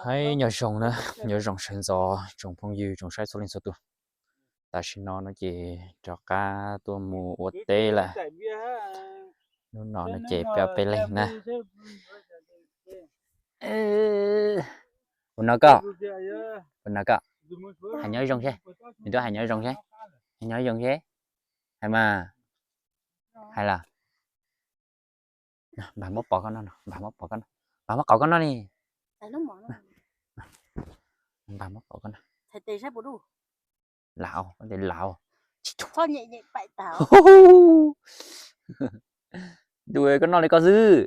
Hais nyob zoo na, nyob zoo sawv ntxov tsoom phooj ywg tsoom saib txhua leej txhua tus. Tam sim no no ces rov qab tuaj mus ua teb lawm. Hnub no no ces peb peb leeg na. Ua no koj, ua no koj, hais nyob zoo seb, nws tuaj hais nyob zoo seb, hais nyob zoo seb, hais mas, hais los. Npawg muab pov koj no, npawg muab pov koj no, npawg muab qauv koj no ni. Npawg muab qauv koj no. Laus, laus. Dua koj noj li koj xwb.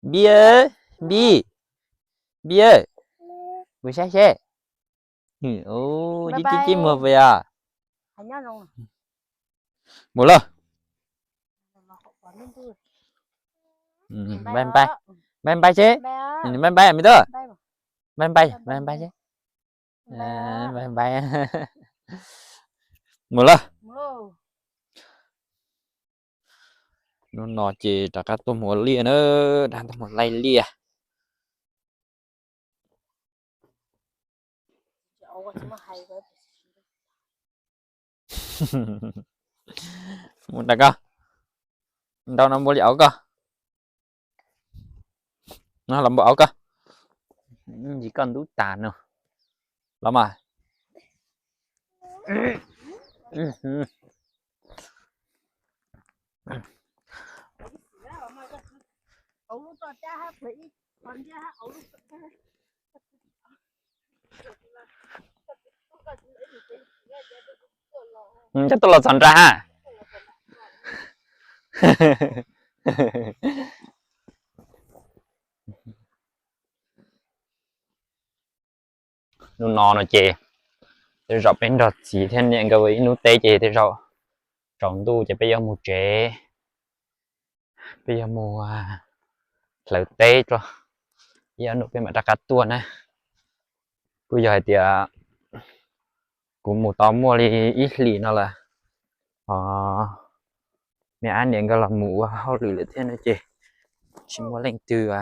Npia, npia, npia, mus saib seb. Cib cib muag pes os. Mus lawm. Npai npai, npai npai seb, npai npai me tub, npai npai, npai npai seb, npai npai. Mus lawm. Hnub no ces rov qab tuaj mus ua liaj na, rov qab tuaj mus laij liaj. Mus nrad koj, nrad no npua li auv koj, no los npua auv koj, ntsis koj ntub tas no, los mas. Coj tuaj los txog nrad ha. Hnub no no ces tej zaum peb nrog txiv thiab niam nkawd ua ib hnub teb ces tej zaum tsaus ntuj ces peb yuav mus tsev, peb yuav mus hlawv teb tso, ib ob hnub peb mam rov qab tuaj na. Kuj yog hais tias kuv mus tau muaj li ib hlis no lawm, ho me ab niam nkawd los mus ua hauj lwm lawm thiab no ces tsis muaj leej twg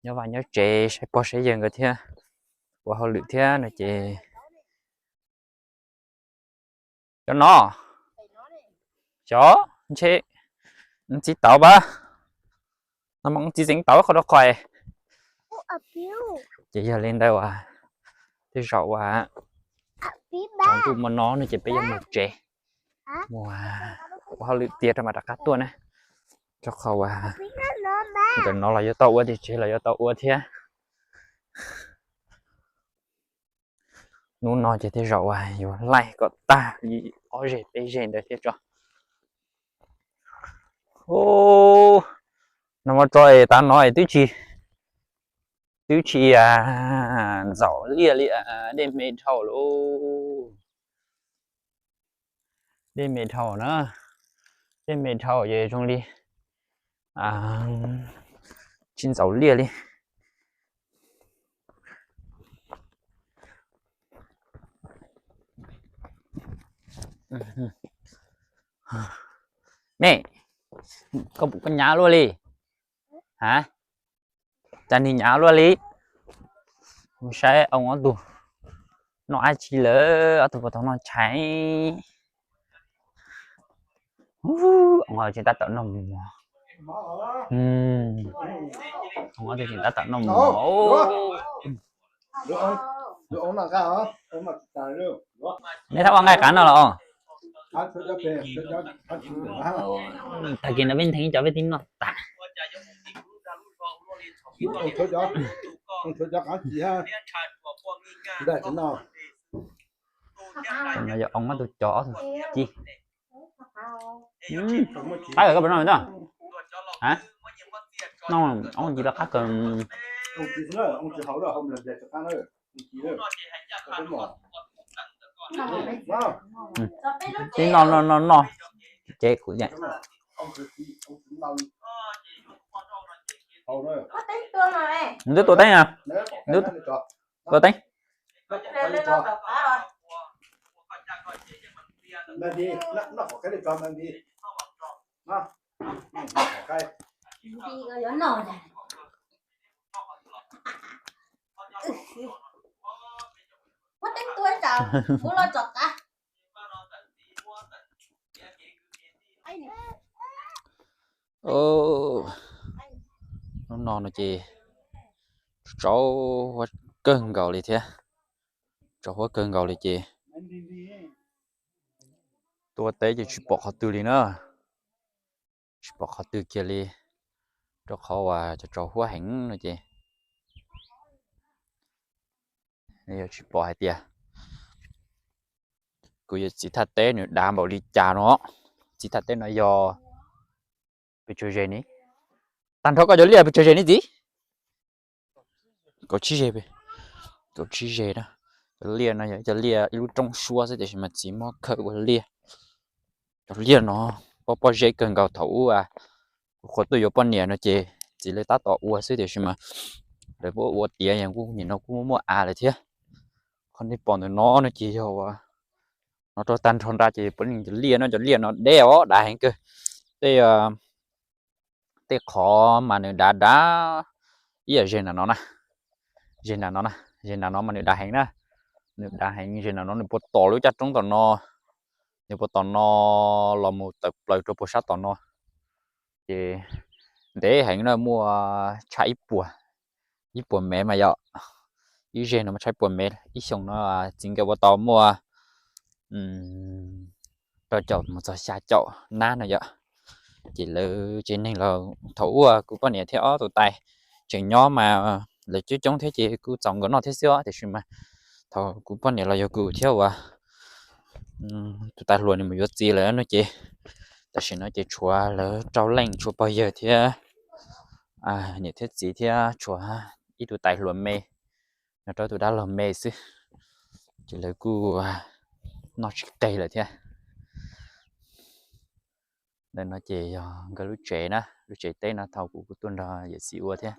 nyob vaj nyob tsev saib pog saib yawg nkawd thiab, ua hauj lwm thiab no ces cov no, xyov ntshe txiv tauv pab, no mas txiv txeev tauv qhov rau qhov. Ces yog li ntawd uas tej zaum uas tsaus ntuj hmo no no ces peb yuav mus tsev, mus ua hauj lwm tiav rau mam rov qab tuaj na, rau qhov uas ntawm no los yuav tau ua, tim tsev los yuav tau ua thiab. Hnub no ces tej zaum uas yuav laij kom tag li ob zeg peb zeg ntawd thiab tso. No mas tso es tav no es twb tsis, twb tsis ntxaum liaj li, dej me dhau lauj. Dej me dhau na, dej me dhau ces zoo li tsis ntxaum liaj li. Me, koj pum koj nyav luaj li? Ha, cas nws nyav luaj li? Mus saib oo ob tug noj dab tsi lawm, ob tug puas tau noj tshais. Oo, tseem tab tom noj mov. Oo, tseem tab tom noj mov. Neb thab ua nqaij qab no los? Tag kis no peb ntheev cov peb twb noj tas. No yog oo ob tug cov ob tug ci. Qab kawg koj pom no me tub? Ha, no oo ci los qab kawg. Tib no no no no, tsev kuv yeej. Nws twb tua teeb na, nws tua teeb. Tua teeb. Noj qhov qab li tso, noj li tso, noj li. Hnub no no ces tsaus huab kawg nkaus li thiab, tsaus huab kawg nkaus li ces tuaj teb ces tsis pom qhov twg li na, tsis pom qhov twg kiag li, rau qhov uas tsaus huab heev no ces yog tsis pom hais tias kuv yuav txiv thaj teb nws dav npaum li cas no. Txiv thaj teb no yog pes tsawg ze ne? Tag nrho koj cov liaj pes tsawg ze ne txiv? Kaum tsib ze, kaum tsib ze na. Cov liaj no yog cov liaj ib lub roob suab xwb tiam sis mas txiv muab khawb ua liaj. Cov liaj no pob pob zeb kawg nkaus. Thaum ub kuv qhuav tuaj yuav poj niam no ces txiv lawv tab tom ua xwb tiam sis mas lawv muab ua tiav, yog kuj nim no kuj muaj muaj av lawm thiab. Qhov nej pom ntawm no no ces yog uas no rau tag nrho nrad ces puav leej cov liaj no, cov liaj no deb os, dav heev kawg. Tej, tej qhov mas nws dav dav ib yam ze nram no na, ze nram no na, ze nram no mas nws dav heev na, nws dav heev. Ze nram no nws puas tom lub caj roob tom no, nws puas tom no los mus tawm plaws rau puas sab tom no. Ces ntev heev na, muaj tshaj ib puas, ib puas mev mas yog ib ze no mas tshaj ib puas mev. Ib xyoo no txiv nkawd ua tau muaj rau caum mus txog xya caum nab no yom. Ces lawv tsev neeg los thaum ub kuv poj niam thiab ob tus tais tseem nyob mas lawv coob coob thiab ces kuj txaus nkawd noj thiab xwb os. Tiam sis mas thaum kuv poj niam los yog kuv thiab uas tus tais hluas nws mus yuav txiv lawm no ces tam sim no ces tshuav lawv rau leej, tshuav pog yawg thiab niam thiab txiv thiab tshuav ib tug tais hluas me, nyob rau tus dab laug me xwb, ces lawv kuj noj tsis qe lawm thiab. Ntawm no ces yog nkawd lub tsev na, lub tsev teb no thaum kuv kuj tuaj nrog yawm txiv ua thiab.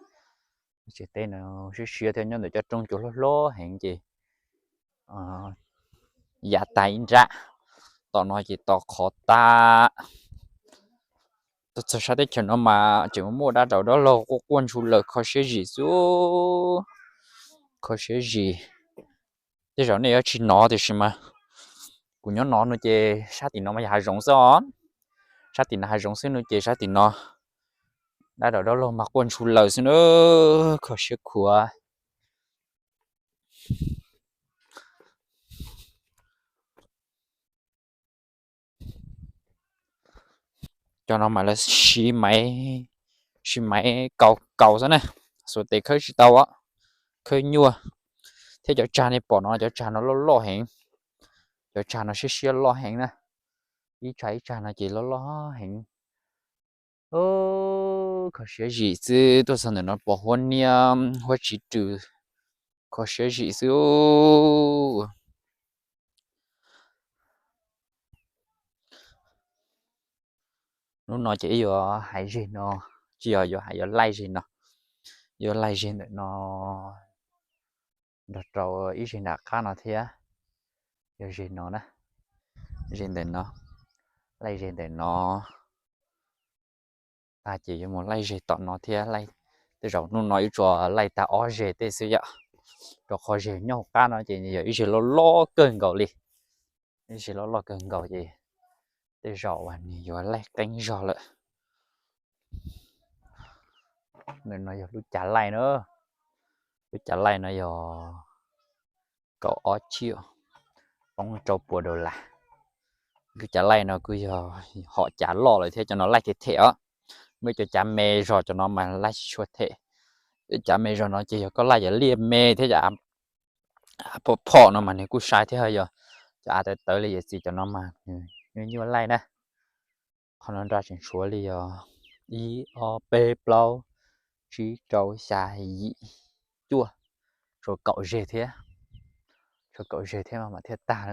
Lub tsev teb no siab siab thiab, nyob ntawm cov roob cua hlob hlob heev ces yav tag ib nrab, tom no ces to qhov tag. Tuaj txog sab teb chaws no mas tseem muaj dab daus dab laug quaj quaj ntshua lawm, kho siab zim xwb, kho siab zim. Tej zaum nej yuav tsis hnov tiam sis mas kuv nyob no no ces sab tim no mas yog hav zoov xwb os. Sab tim no hav zoov xwb no ces sab tim no dab daus dab laug mas quaj ntshua lawm xwb na, kho siab khuav. Cov no mas lawv siv maiv, siv maiv kaus kaus xwb na, xuas tes khawb tsis tau, khawb nyuaj. Thiab cov tsag nej pom no, cov tsag no loj loj heev, cov tsag no siab siab loj heev na, ib tsag ib tsag no ces loj loj heev. Kho siab zim xwb, tuaj txog ntawm no pom huab niab huab tsis rws, kho siab zim xwb. Hnub no ces yuav hais zeg no, tsis yog yuav hais, yuav laij zeg no, yuav laij zeg ntawm no nrog rau ib zeg nram qab no thiab. Yog zeg no na, zeg ntawm no, laij zeg ntawm no tag ces yuav mus laij zeg tom no thiab. Tej zaum hnub no yuav tsum laij tag ob zeg tej xwb yom, rau qhov zeg nyob hauv qab no ces yog ib zeg loj loj kawg nkaus li, ib zeg loj loj kawg nkaus ces tej zaum uas nws yuav laij qeeb zog lawm. Ntawm no yog lub cav laij na, lub cav laij no yog kaum ob chim, poob rau pua dollar. Lub cav laij no kuj yog hom cav loj lawm thiab, cov no laij them them os. Muaj cov cav me zog, cov no mas laij tsis tshua them. Cov cav me zog no ces yog koj laij cov liaj me thiab cov av phom phom no mas nws kuj sai thiab, yog cov av tawv tawv li yawm txiv cov no mas nws nyuaj nyuaj laij na. Qhov no nrad tseem tshuav li yog ib ob peb plaub tsib rau xya yim cuaj, tshuav kaum zeg thiab, tshuav kaum zeg thiab mas mam thiaj tag.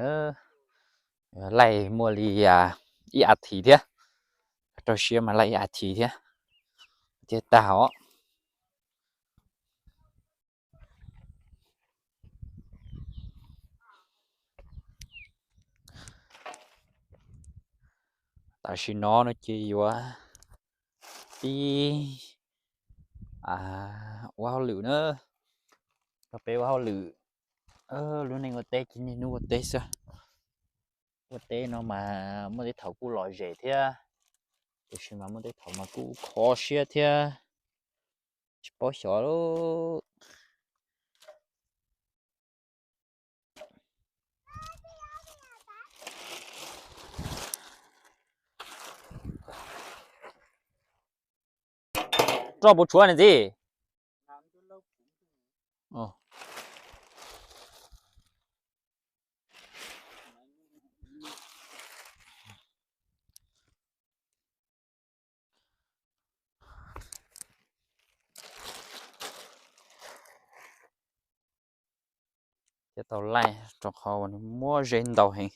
Laij muaj li ib as thiv thiab, rau siab mas laij ib as thiv thiab thiaj tag os. Tam sim no no ces yuav pib ua hauj lwm na, rau peb ua hauj lwm. Lub neej ua teb ces niaj hnub ua teb xwb. Ua teb no mas muaj tej thaum kuj lom zem thiab, tiam sis mas muaj tej thaum mas kuj kho siab thiab, tsis paub xyov lauj. Roj puas tshuav niam txiv? Thiab tau laij rau qhov uas nws muab ze ntau heev.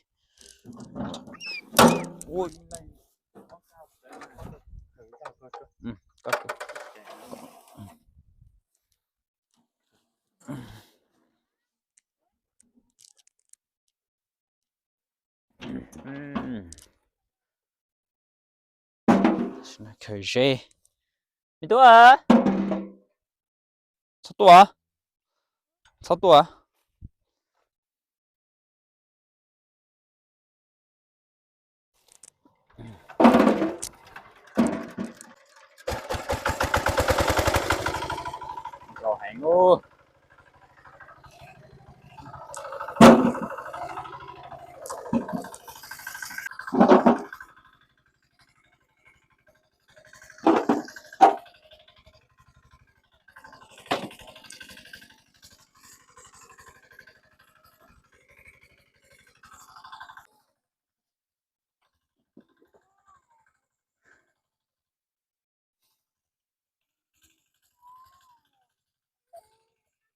Khaws ze. Me tub, txhob tuaj, txhob tuaj.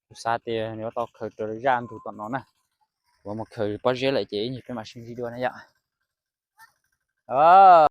Kuv xav tias nws yuav tau khaws raws zaj ntug tom no na. Kuv mus khaws pob zeb lawm ces ib ntsis peb mam sib ntsib dua na yom.